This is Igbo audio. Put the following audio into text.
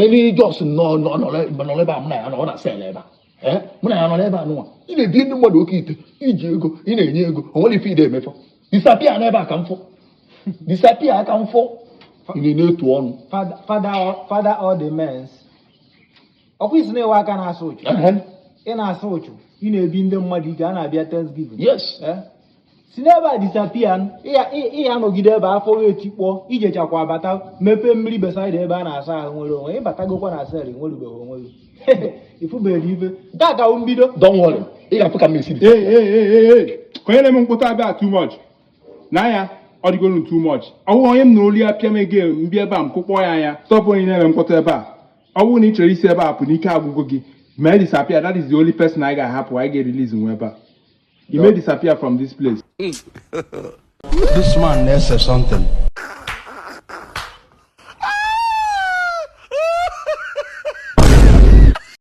Elu just nọ nọ nọrọ ebe a, mụ na ya nọ na cell ebe a. Ee, mụ na ya nọ n'ebe a nụnwa. Ị na-ebi ndị mmadụ oke ite, iji ego, ị na-enye ego, o nwere ife ide emefọ. Disappear n'ebe a ka m fụ. Disappear ka m fụ. Ị na-etu ọnụ. Father, father, father all the mens. Ọkwa isi na-ewe aka na-asụ ụchụ. Ị na-asụ ụchụ, ị na-ebi ndị mmadụ ike, a na-abịa Thanksgiving. Yes. Eh? Si n'ebe a disappear, ị ya anọgide ebe afọ gị etikpọ, ijechakwa bata mepee mmiri beside ebe a na-asa ahụ nwere onwe, ịbatagokwa na cell, nwerubeghị onwe gị. Ifubeghị ife. Nke a ka wụ mbido. Don't worry. Ị ga-afụ ka m esi. Hey, hey, hey, hey, hey. Ka onye na-eme mkpọtụ abịa too much. N'anya, ọ dịgoro too much. Ọ bụrụ onye m nụrụ olu ya pịa m ege mbịa ebe a, m kụkpọ ya anya. Stop onye na-eme mkpọtụ ebe a. Ọ bụrụ na ị chọrọ isi ebe a pụ n'ike agwụgwọ gị, mee disappear. That is the only person anyị ga-ahapụ, anyị ga-erelease nwa ebe a. You may disappear from this place. This man na-ese something.